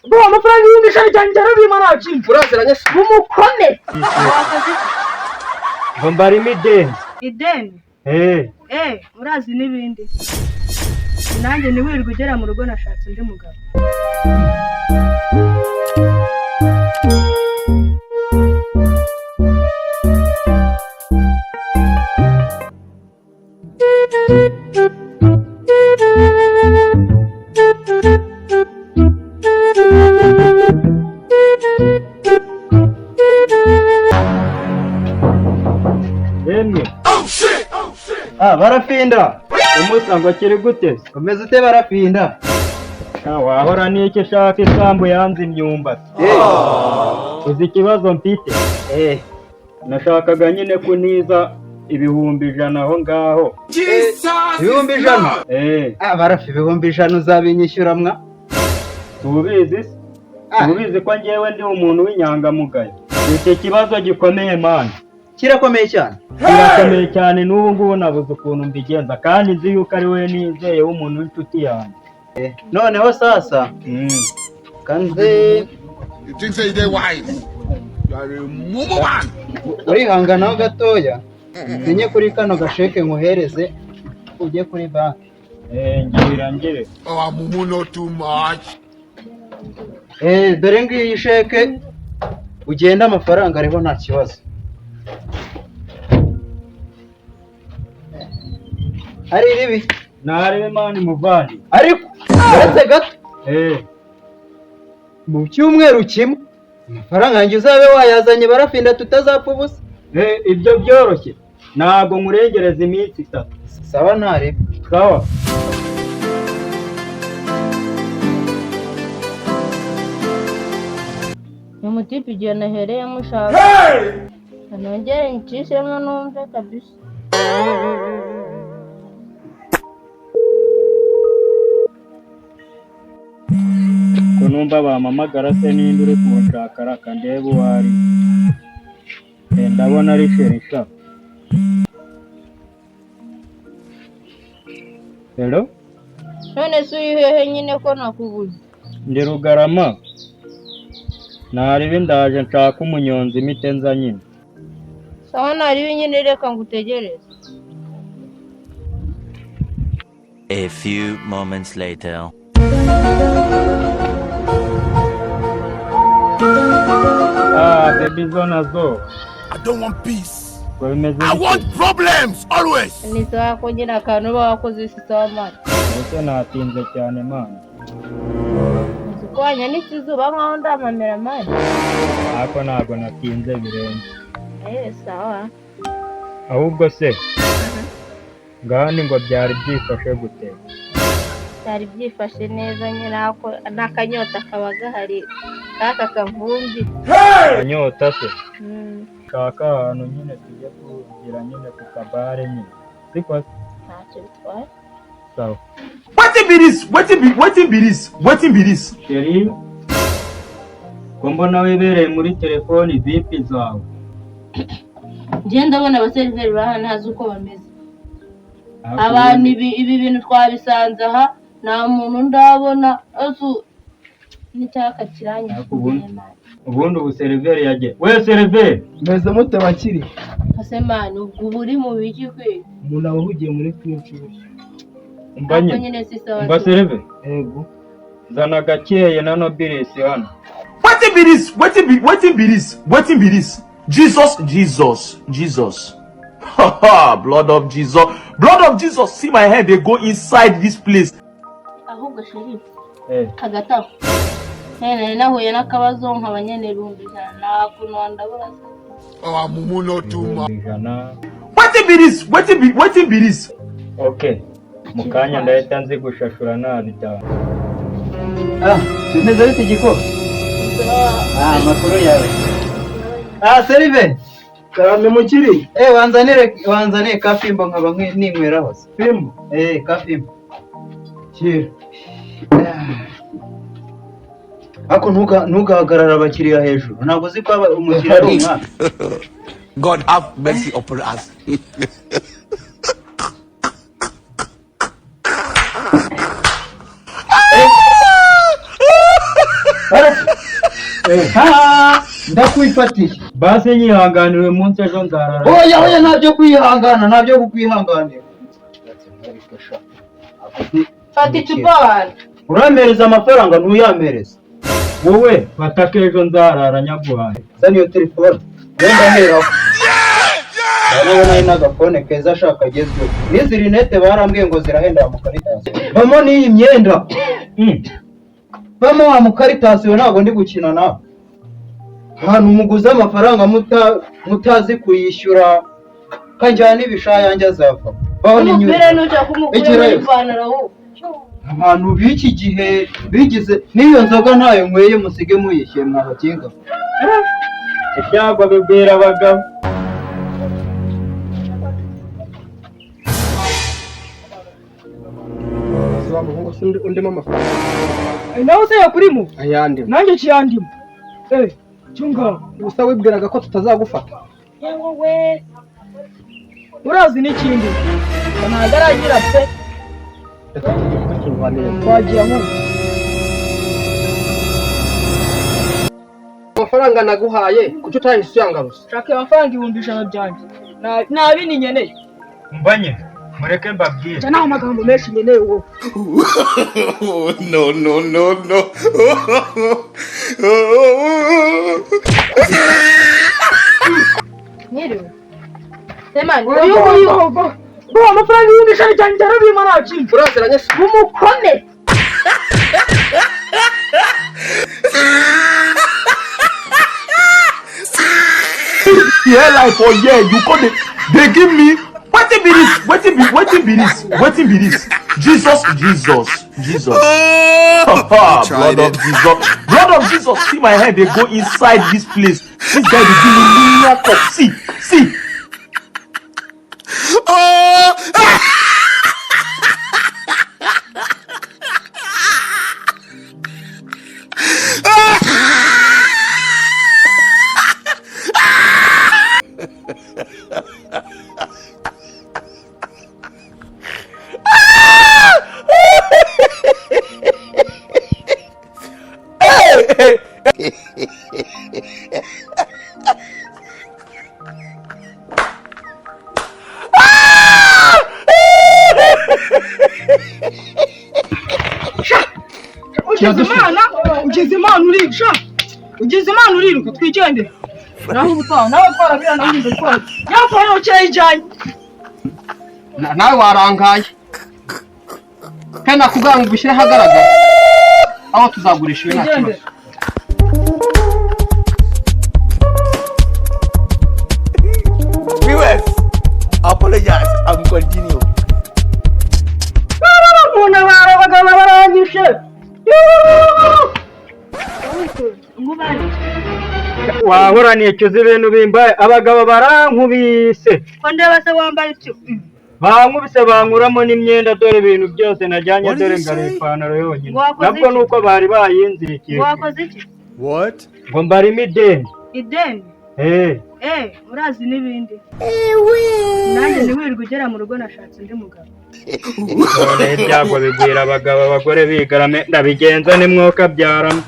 Bro, amafaranga 100,000 cyanjye cyarabima, nta kintu. Uraziranye se? Mumukomeze. Wakoze iki? Ngo mbarimo ideni. Ideni? Eh. Eh, urazi n'ibindi. Nanjye ntiwirirwe ugera mu rugo, nashatse undi mugabo. Yemwe. Ah, barafinda. Umusa, ngo kiri gute? Umeze ute, barafinda? Ah, wahora n'icyo ushaka, isambu yanze imyumbati. Uzi ikibazo mfite? Eh. Nashakaga nyine kuniza 100,000 aho ngaho. 100,000? Eh. Ah, barafi, 100,000 uzabinyishyura mwa? Tubizi se? Ah. Tubizi ko njyewe ndi umuntu w'inyangamugayo. Icyo kibazo gikomeye, man. Kirakomeye cyane. Kirakomeye cyane. N'ubu ngubu nabuze ukuntu mbigenza, kandi nzi yuko ari wowe nizeye w'umuntu w'inshuti yanjye. Noneho sasa kanze. You think say they wise? You are a mumu man. Urihanganaho gatoya, nsinye kuri kano gasheke nkohereze ujye kuri banki. Eh, ngira ngire. Oh, mumu not too much. Eh, dore ngiyi sheke, ugende, amafaranga ariho, nta kibazo. Ari ribi. Narebe, man, muvandi. Ariko uretse gato, Eh. mu cyumweru kimwe amafaranga yanjye uzabe wayazanye, barafinda, tutazapfa ubusa. Eh, ibyo byoroshye, ntabwo nkurengereza iminsi 3. Sawa, ntaribi. Sawa. Ni umutipe igihe nahereyemo ushaka nongere ncishemo numve kabisa. Ko numva bampamagara se, ninde uri kunshaka? Raka ndebe uwo ari. Eh, ndabona ari sherisha. Hello. None se uri hehe nyine ko nakubuze? Ndi Rugarama, naribi, ndaje nshaka umunyonzi imite nza nyine. Sawa, naribi nyine, reka ngutegereze. A few moments later. Ah, baby, zo nazo. I don't want peace. Ngo bimeze I bite? want problems always. Ni sawa, ko nyine akantu uba wakoze si sawa, man. Ese natinze cyane, man? Uzi ko wanyanitse izuba nkaho ndamamera, man. Ariko ntabwo natinze birenze. Eh, sawa. Ahubwo se ngahandi ngo byari byifashe gute? Byari byifashe neza nyine, ako n'akanyota kaba gahari kaka kavumbi. Anyota se? Nshaka ahantu nyine tujye kugira nyine ku kabare nyine, siko se? Ntacyo bitwaye. Sawa. Wetin be this? Wetin be wetin be this? Wetin be this? Chérie, ko mbona wibereye muri telefoni, vipi zawe? Njye ndabona abaseriveri bari hano ntazi uko bameze. Abantu ibi bintu twabisanze aha, nta muntu ndabona azu n'icyaka kiranyishe. Ariko ubundi ubu seriveri yagiye, we seriveri! Meze mute, bakiri? Ese man, ubwo uba uri mu biki kwe? Umuntu aba ahugiye muri twinshi gutya. Umva Ariko nyine. nyine si sawa. Umva seriveri. Yego. Zana gakeye na nobilisi hano. Wetin be this? Wetin be wetin be this? Wetin be this? Jesus, Jesus, Jesus. Blood of Jesus. Blood of Jesus. See my head, they go inside this place. Ahubwo chérie, Eh. hagati aho nari nahuye n'akabazo, nkaba nkeneye 100,000, nta kuntu wandabura se? Oh, mumu not too much. 100,000. Wetin be this? Wetin be wetin be this? Okay, mu kanya ndahita nzi gushashura nabitanu. Ah, bimeze bite, igiko? Ah, amakuru yawe? Ah, serive. Karame, mukiri. Eh, wanzanire ka fimbo nkaba ninyweraho se. Fimbo? Eh, ka fimbo. Kira. Ariko ntugahagarara abakiriya hejuru, ntabwo uzi ko umukiriya ari umwami. God have mercy upon us. Ndakwifatiye. Basi nyihanganira uyu munsi, ejo nzarara. Oya, oya, ntabyo kwihangana, ntabyo kukwihanganira. Fata icupa wanjye. Urampereza amafaranga, ntuyampereza? Wowe fata ko ejo nzarara nyaguhaye. Zana iyo telefone, wenda heraho. Ndabona ari n'agafone keza ashaka agezweho, n'izi rinete barambwiye ngo zirahenda mu karitasi. Vamo n'iyi myenda. Vamo wa mukaritasi we, ntabwo ndi gukina nawe. Ahantu muguze amafaranga mutazi kuyishyura, kanjyana n'ibishayange azava. Baho Umupira n'inyuma. ntushaka umukure Egerayo. muri ipantaro wowe. Abantu b'iki gihe bigize n'iyo nzoga ntayo nyweye, musige muyishyuye mwabakinga. Ibyago bibwira abagabo. Undimo amafaranga. Nawe se yakurimo? Ayandimo. Nanjye kiyandimo, eh, cyunga. Gusa wibwiraga ko tutazagufata. Yewe we, urazi n'ikindi, ntabwo aragira pe. Reka tujye kubitunga neza. Twagiye nko Amafaranga naguhaye kuki utahise uyangaruza? Shaka amafaranga 100,000 byanjye. Nta bindi nkeneye. Mbanye mureke mbabwire. Nta magambo menshi nkeneye wowe. No, no, no, no. Mwiriwe. Semani, Uyu nguyu uwo amafaranga 100,000 cyanjye arabima, nta kindi. Uraziranye se? Mumukome. The hairline for here, you come dey give me wetin be this? Wetin be this? Wetin be this? Jesus, Jesus, Jesus. Tried Blood of it. Jesus, blood of Jesus. See my head dey go inside this place. This guy dey give me linear cup. See, see. Oh! Ugize imana, ugize imana urica, ugize imana uriruka. Twigendere, naho ubutaha nawe twara biriya, nawe ndatwara yapfa cyayijyanye. Nawe warangaye kandi nakubwira ngo ubishyire ahagaragara, aho tuzagurisha ibi nta kibazo. Viewers, apologize and continue. Umuntu abagabo baranyishe. Ngubane. Wahora nicuza ibintu bimbaye, abagabo barankubise. Ko ndeba se wambaye utyo? Bankubise bankuramo n'imyenda, dore ibintu byose najyanye. What did Dore you ngara say? ipantaro yonyine. Wakoze Nabwo iki? nuko bari bayinzirikiye. Wakoze iki? What? Ngo mbarimo ideni. Ideni? Eh. Eh, urazi n'ibindi, nanjye ntiwirirwa ugera mu rugo nashatse undi mugabo. None ibyago bigwira abagabo, abagore bigarame, ndabigenza ni mwuka byaramo.